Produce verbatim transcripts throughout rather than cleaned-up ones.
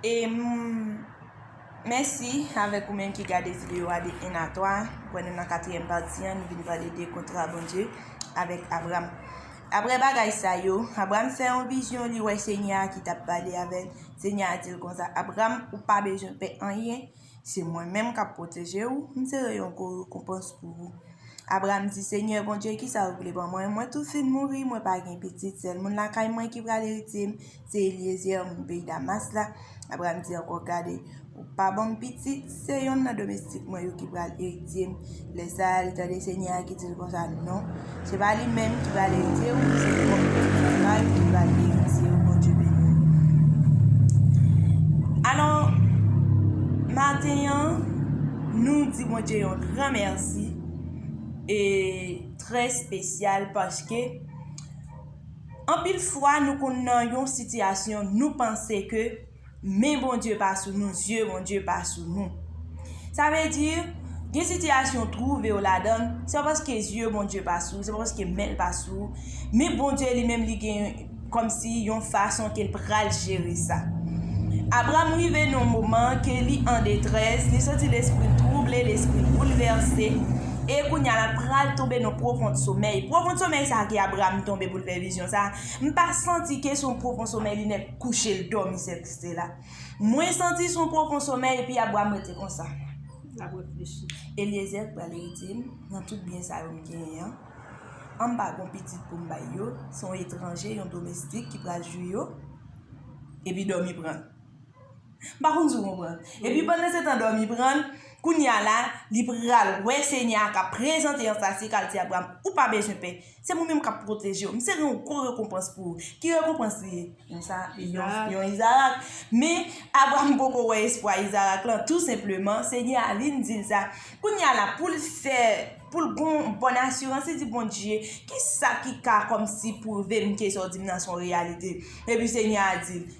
E m mèsi avèk ou menm ki gade videyo a de en a twa. Kwè nou nan katriyèm pati an, nou vin pale de kontra Bondye avèk Abram. Apre bagay sa yo, Abram fè yon vizyon, li wè Senyè a ki t ap pale avè l. Senyè a di l konsa, Abram, ou pa bezwen pè anyen. Se mwen menm k ap pwoteje w, m sere yon gwo rekonpans pou ou. Abraram di, Senyè Bondye, kisa ou vle ban mwen? Mwen tou fin mouri, mwen pa gen pitit, sèl moun lakay mwen ki pral eritye m, se Elyezer, moun peyi Damas la. Abraram di ankò, gade, ou pa ban m pitit, se yonn nan domestik mwen yo ki pral eritye m. Lè sa a, li tande Senyè a ki di l konsa, non, se pa li menm ki pral eritye w, se pwòp pitit papa yo ki pral eritye w. Bondye beni w. Alò, maten an, nou di Bondye yon gran mèsi e trè espesyal paske anpil fwa nou konn nan yon sitiyasyon nou panse ke men Bondye pa sou nou, zye Bondye pa sou nou. Sa vle di, gen sitiyasyon w twouve w ladan l, se pa paske zye Bondye pa sou w, se pa paske men l pa sou w, men Bondye li menm li gen kòmsi yon fason ke l pral jere sa. Abraram rive nan yon moman ke li an detrès, li santi lespri l twouble, lespri l boulvèse, e kounye a l pral tonbe nan pwofon somèy. Pwofon somèy sa a ke Abraram tonbe pou l fè vizyon sa a, m pa santi ke se yon pwofon somèy li nèk kouche l dòmi sèk se la. Mwen santi se yon pwofon somèy epi Abraram rete konsa. L ap reflechi. Elyezer pral eritye m nan tout byen sa yo m genyen an. An m pa gon pitit pou m bay yo, se yon etranje, yon domestik ki pral jwi yo, epi dòmi pran l. M pa konn si w konprann. Epi pandan se tan dòmi pran l, kounye a la, li pral wè Senyè a k ap prezante yon sasye k al di Abraram, ou pa bezwen pè. Se mwen menm k ap pwoteje w. M sere yon gwo rekonpans pou ou. Ki rekonpans li ye? Yon sa, yon, Izarak. Yon Izarak. Men, Abraram poko wè espwa Izarak lan. Tou senpleman, Senyè a vin di l sa. Kounye a la, pou l fè, pou l gon bòn asirans, li di Bondye, kisa ki ka kòmsi pwouve m ke sa w di m nan se yon reyalite? Epi Senyè a di l,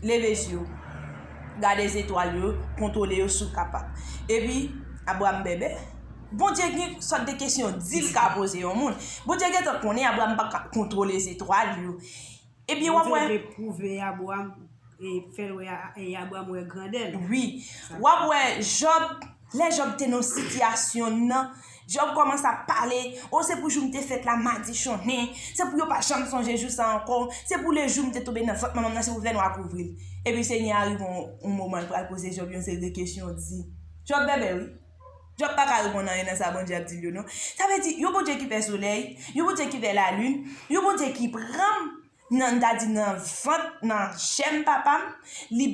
leve zye w, gade zetwal yo, kontwole yo si w kapab. Epi, Abraram bèbè. Bondye gen sòt de kesyon di l ka poze yon moun. Bondye gentan konnen Abraram pa ka kontwole zetwal yo. Ebyen, w ap wè. Bondye vle pwouve Abraram, e fè l wè, e Abraram wè grandè l. Wi. W ap wè Jòb, lè Jòb te nan sitiyasyon nan, Jòb kòmanse ap pale, o, se pou jou m te fèt la madichonnen, se pou yo pa janm sonje jou sa ankò, se pou le jou m te tonbe nan vant manman m nan, se pou fènwa kouvri l. Epi Senyè a rive yon, yon moman, l pral poze Jòb yon seri de kesyon, di, Jòb bèbè, wi. Jòb pa ka reponn anyen nan sa Bondye ap di l yo, non. Sa vle di, yon Bondye ki fè solèy, yon Bondye ki fè lalin, yon Bondye ki pran m nan, m ta di, nan vant, nan chèm papa m, li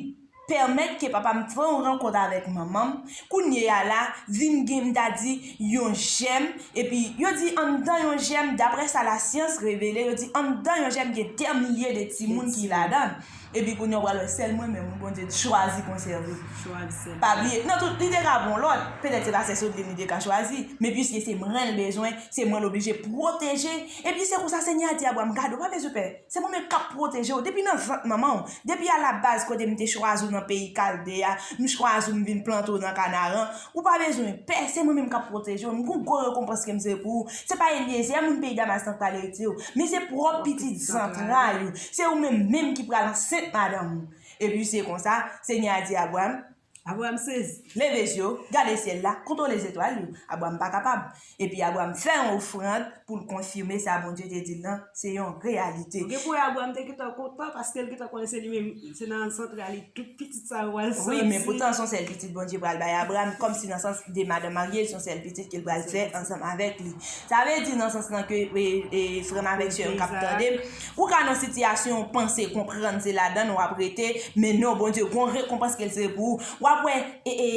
pèmèt ke papa m fè yon rankont avèk manman m. Kounye a la, vin gen, m ta di, yon jèm. Epi, yo di anndan yon jèm, daprè sa lasyans revele, yo di anndan yon jèm gen dè milye de timoun ki ladan l. Epi kounye a w pral wè sèl mwen menm, wi, Bondye chwazi konsève. Chwazi sèl. Pa bliye, nan tout, li te ka bon lòt, petèt se pa sè Sodlin li te ka chwazi, men piske se mwen l bezwen, se mwen l oblije pwoteje. Epi se konsa Senyè a di Abraram, gade, w pa bezwen pè. Se mwen menm k ap pwoteje w depi nan vant manman w. Depi alabaz kote m te chwazi w nan peyi Kalde a, m chwazi w, m vin plante w nan Kanaran. Ou pa bezwen pè, se mwen menm k ap pwoteje w. M gon gwo rekonpans ke m sere pou ou. Se pa Elyezer, moun peyi Damas lan k pral eritye w, men se pwòp pitit zantray ou. Se ou menm menm ki pral ansent madanm ou. Epi se konsa, Senyè a di Abraram, Abraram sezi. Leve zye w, gade syèl la, kontwole zetwal yo. Abraram pa kapab. Epi Abraram fè yon ofrann pou l konfime sa Bondye te di l lan, se yon reyalite. Ou gen pou wè Abraram te gentan kontan paske l gentan konnen se li menm, se nan zantray li tout pitit sa yo pral soti. Wi, men poutan se yon sèl pitit Bondye pral bay Abraram, kòmsi nan sans de madan marye, se yon sèl pitit ke l pral fè ansanm avèk li. Sa vle di nan sans lan ke, e, e, frè m avèk sè m k ap tande m, ou ka nan sitiyasyon w panse konprann se ladan l w ap rete, men non, Bondye gon rekonpans ke l sere pou ou. W ap wè, e, e,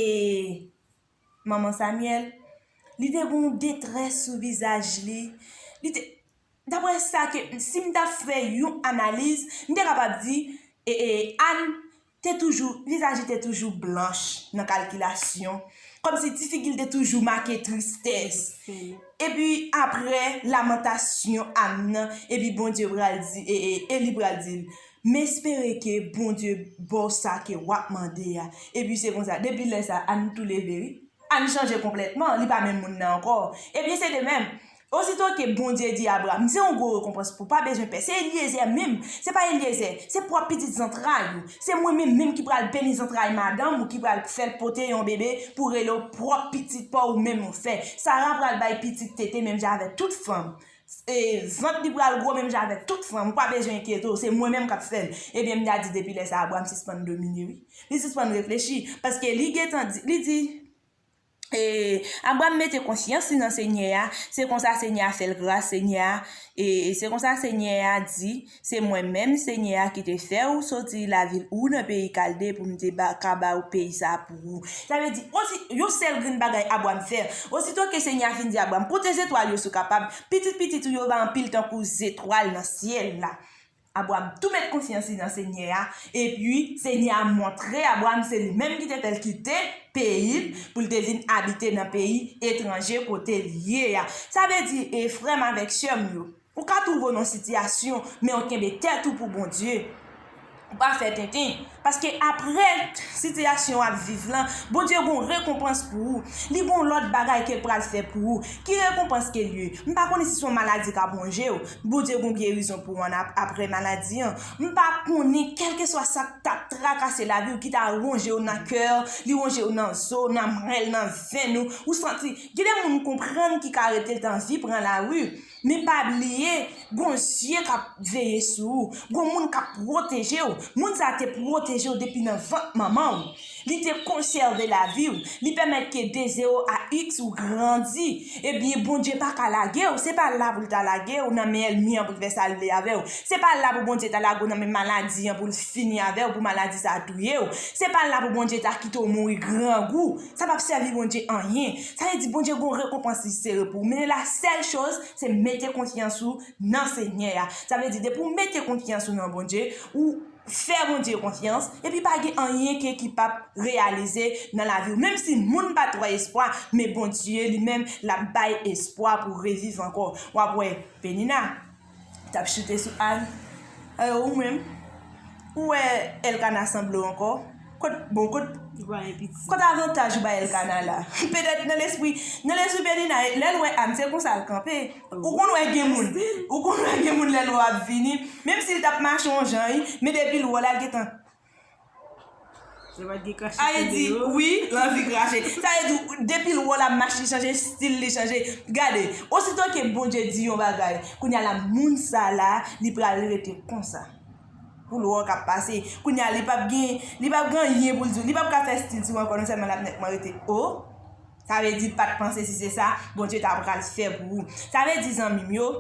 manman Samyèl, li te gon detrès sou vizaj li. Li te, daprè sa ke, si m ta fè yon analiz, m te kapab di, e, e, Ann te toujou, vizaj li te toujou blanch nan kalkilasyon. Kòmsi ti figi l te toujou make tristès. Epi apre lamantasyon Ann nan, epi Bondye pral di, e, e, Eli pral di l, m espere ke Bondye ba w sa ke w ap mande a. Epi se konsa, depi lè sa, Ann tou leve, wi. Ann chanje konplètman, li pa menm moun nan ankò. Ebyen, se de menm. Osito ke Bondye di Abraram, "Se yon gwo rekonpans pou w, pa bezwen pè." Se Eliezer menm, se pa Eliezer, se pwòp pitit zantray ou. Se mwen menm menm ki pral beni zantray madanm ou, ki pral fè l pote yon bebe pou rele w pwòp pitit pa w ou menm ou fè. Sara pral bay pitit tete menm jan avèk tout fanm. E, vant li pral gwo menm jan avèk tout fanm. Ou pa bezwen enkyete w, se mwen menm k ap fè l. Ebyen, m ta di depi lè sa a, Abraram sispann domine, wi. Li sispann reflechi, paske li gentan di, li di, e, Abraram mete konfyans li nan Senyè a, se konsa Senyè a fè l gras, Senyè a, e, se konsa Senyè a di, "Se mwen menm, Senyè a, ki te fè w soti lavil Ou nan peyi Kalde pou m te ba, ka ba w peyi sa a pou ou." Sa vle di, osi, yon sèl grenn bagay Abraram fè. Osito ke Senyè a fin di Abraram, "Konte zetwal yo si w kapab, pitit pitit ou yo va anpil tankou zetwal nan syèl la." Abraram tou met konfyans li nan Senyè a, epi Senyè a montre Abraram se li menm ki te fè l kite peyi l pou l te vin abite nan peyi etranje kote l ye a. Sa vle di, e frè m avèk sè m yo, ou ka twouve w nan sitiyasyon, men w kenbe tèt ou pou Bondye. Ou pa fè tenten. Paske apre sitiyasyon w ap viv lan, Bondye gon rekonpans pou ou. Li gon lòt bagay ke l pral fè pou ou. Ki rekonpans ke l ye? M pa konnen si se yon maladi k ap wonje w. Bondye gon gerizon pou ou ann ap-, apre maladi an. M pa konnen, kèlkeswa sa k t ap trakase lavi w, ki ta wonje w nan kè, li wonje w nan zo, nan mwèl, nan venn ou, ou santi, gen de moun ou konprann ki ka rete l t anvi pran lari. Men pa bliye, gon zye k ap veye sou ou, gon moun k ap pwoteje w. Moun sa a te pwoteje w depi nan vant manman w. Li te konsève lavi w. Li pèmèt ke de zewo a iks ou grandi. Ebyen, Bondye pa ka lage w. Se pa l la pou l ta lage w nan men ènmi an pou l fè sa l vle avè w. Se pa l la pou Bondye ta lage w nan men maladi an pou l fini avè w, pou maladi sa a touye w. Se pa l la pou Bondye ta kite w mouri grangou. Sa p ap sèvi Bondye anyen. Sa vle di Bondye gon rekonpans li sere pou ou. Men la sèl choz, se mete konfyans ou nan Senyè a. Sa vle di, depi w mete konfyans ou nan Bondye, ou fè Bondye konfyans, epi pa gen anyen ke ki p ap reyalize nan lavi w. Menm si moun pa t wè espwa, men Bondye li menm, l ap bay espwa pou w reviv ankò. W ap wè, Penina t ap choute sou Al. Alò, ou menm, ou wè Elkana sanble w ankò? Kot, bon, kot, Li pa gen pitit. Kot avantaj ou bay Elkana la? Petèt nan lespri, nan lespri Penina, lè l wè Ann, se konsa l kanpe. Ou konn wè gen moun. Ou konn wè gen moun lè l wè w ap vini. Menm si l t ap mache yon jan, wi, men depi l wè w la, l gentan. Li pa t gen krache Ayiti, deyò. Wi, l anvi krache. Sa vle di, depi l wè w l ap mache, li chanje estil, li chanje. Gade, osito ke Bondye di yon bagay, kounye a la, moun sa la, li pral rete konsa. Pou l wè w k ap pase. Kounye a, li p ap gen, li p ap gen anyen pou l di w. Li p ap ka fè estil sou ou ankò, non sèlman l ap nètman rete o. Sa vle di, l pa t panse si se sa Bondye ta pral fè pou ou. Sa vle di, zanmi m yo,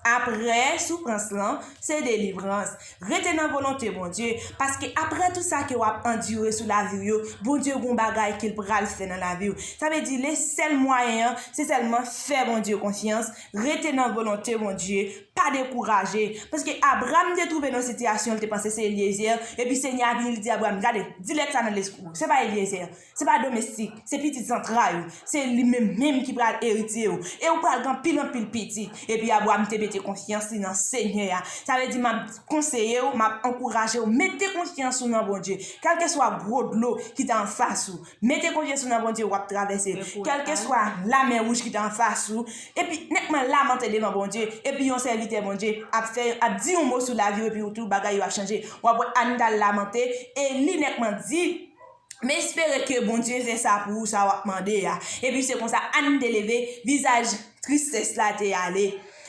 apre soufrans lan, se delivrans. Rete nan volonte Bondye, paske apre tout sa ke w ap andire sou lavi w yo, Bondye gon bagay ke l pral fè nan lavi w. Sa vle di, le sèl mwayen an, se sèlman fè Bondye konfyans, rete nan volonte Bondye, pa dekouraje. Paske Abraram te twouve nan sitiyasyon, li te panse se Elyezer, epi Senyè a vini, li di Abraram, "Gade, di lèt sa nan lespri w, se pa Elyezer." Se pa domestik, se pitit zantray ou. Se li menm menm ki pral eritye ou. E ou pral gen anpil anpil pitit. Epi Abraram te mete konfyans li nan Senyè a. Sa vle di, m ap konseye w, m ap ankouraje w, mete konfyans ou nan Bondye. Kèlkeswa gwo dlo ki ta anfas ou, mete konfyans ou nan Bondye, w ap travèse. Kèlkeswa lamè wouj ki ta anfas ou, epi nètman lamante devan Bondye, epi yon sèvitè Bondye ap fè, ap di yon mo sou lavi w, epi tout bagay yo ap chanje. W ap wè Ann t al lamante, e li nètman di, M espere ke Bondye fè sa pou ou, sa w ap mande a. Epi se konsa, Ann te leve, vizaj tristès la te ale.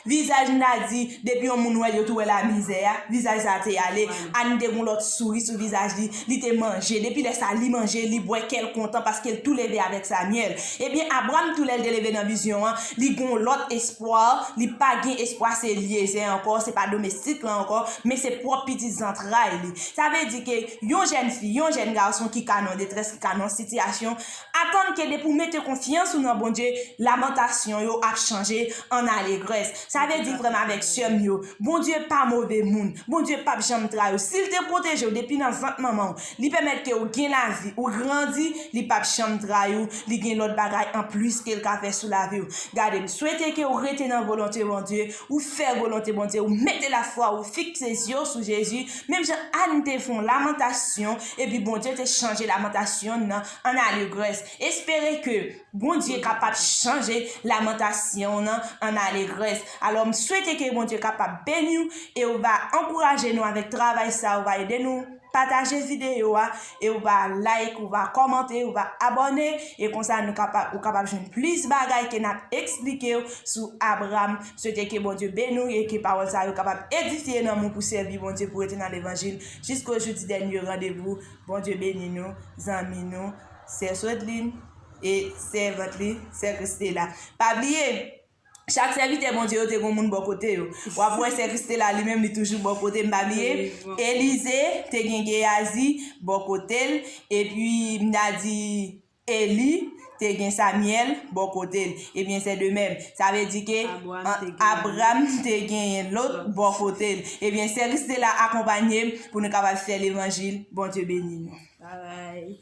Vizaj m ta di, depi yon moun wè l, yo tou wè lamizè a, vizaj sa te ale. Ann te gen yon lòt souri sou vizaj li, li te manje. Depi lè sa, li manje, li bwè, kè l kontan paske l tou leve avèk Samyèl. Ebyen, Abraram tou lè l te leve nan vizyon an, li gen yon lòt espwa, li pa gen espwa se Elyezer ankò, se pa domestik la ankò, men se pwòp pitit zantray li. Sa vle di ke yon jèn fi, yon jèn gason ki ka nan detrès, ki ka nan sitiyasyon, atann ke depi w mete konfyans ou nan Bondye, lamantasyon yo ap chanje an alegrès. Sa vle di, frè m avèk sè m yo, Bondye pa move moun. Bondye p ap janm trayi w. Si l te pwoteje w depi nan vant manman w, li pèmèt ke w gen lavi, ou grandi, li p ap janm trayi w. Li gen lòt bagay anplis ke l ka fè sou lavi w. Gade, m swete ke w rete nan volonte Bondye, ou fè volonte Bondye, ou mete lafwa ou, fikse zye w sou Jezi, menm jan Ann te fè yon lamantasyon, epi Bondye te chanje lamantasyon nan an alegrès. Espere ke Bondye kapab chanje lamantasyon nan an alegrès. Alò, m swete ke Bondye kapab beni w e w va ankouraje nou avèk travay sa, w va ede nou pataje videyo a, e w va like, w va kòmante, w va abòne, e konsa nou kapab, ou kapab jwenn plis bagay ke n ap eksplike w sou Abram. M swete ke Bondye beni w e ke pawòl sa yo kapab edifye nanm ou pou sèvi Bondye, pou rete nan levanjil jisko jou di dènye randevou. Bondye beni nou, zanmi nou, sè Sodline e sèvant li, sè Christela. Pa bliye, chak sèvitè Bondye yo te gen moun bò kote yo. W ap wè sè Christela li menm li toujou bò kote m. Pa bliye, Elize te gen Geyazi bò kote l, epi m ta di Eli te gen Samyèl bò kote l. Ebyen, se de menm. Sa vle di ke Abram te genyen lòt bò kote l. Ebyen, sè Christela akonpanye m pou nou kapab fè levanjil. Bondye beni nou. Babay.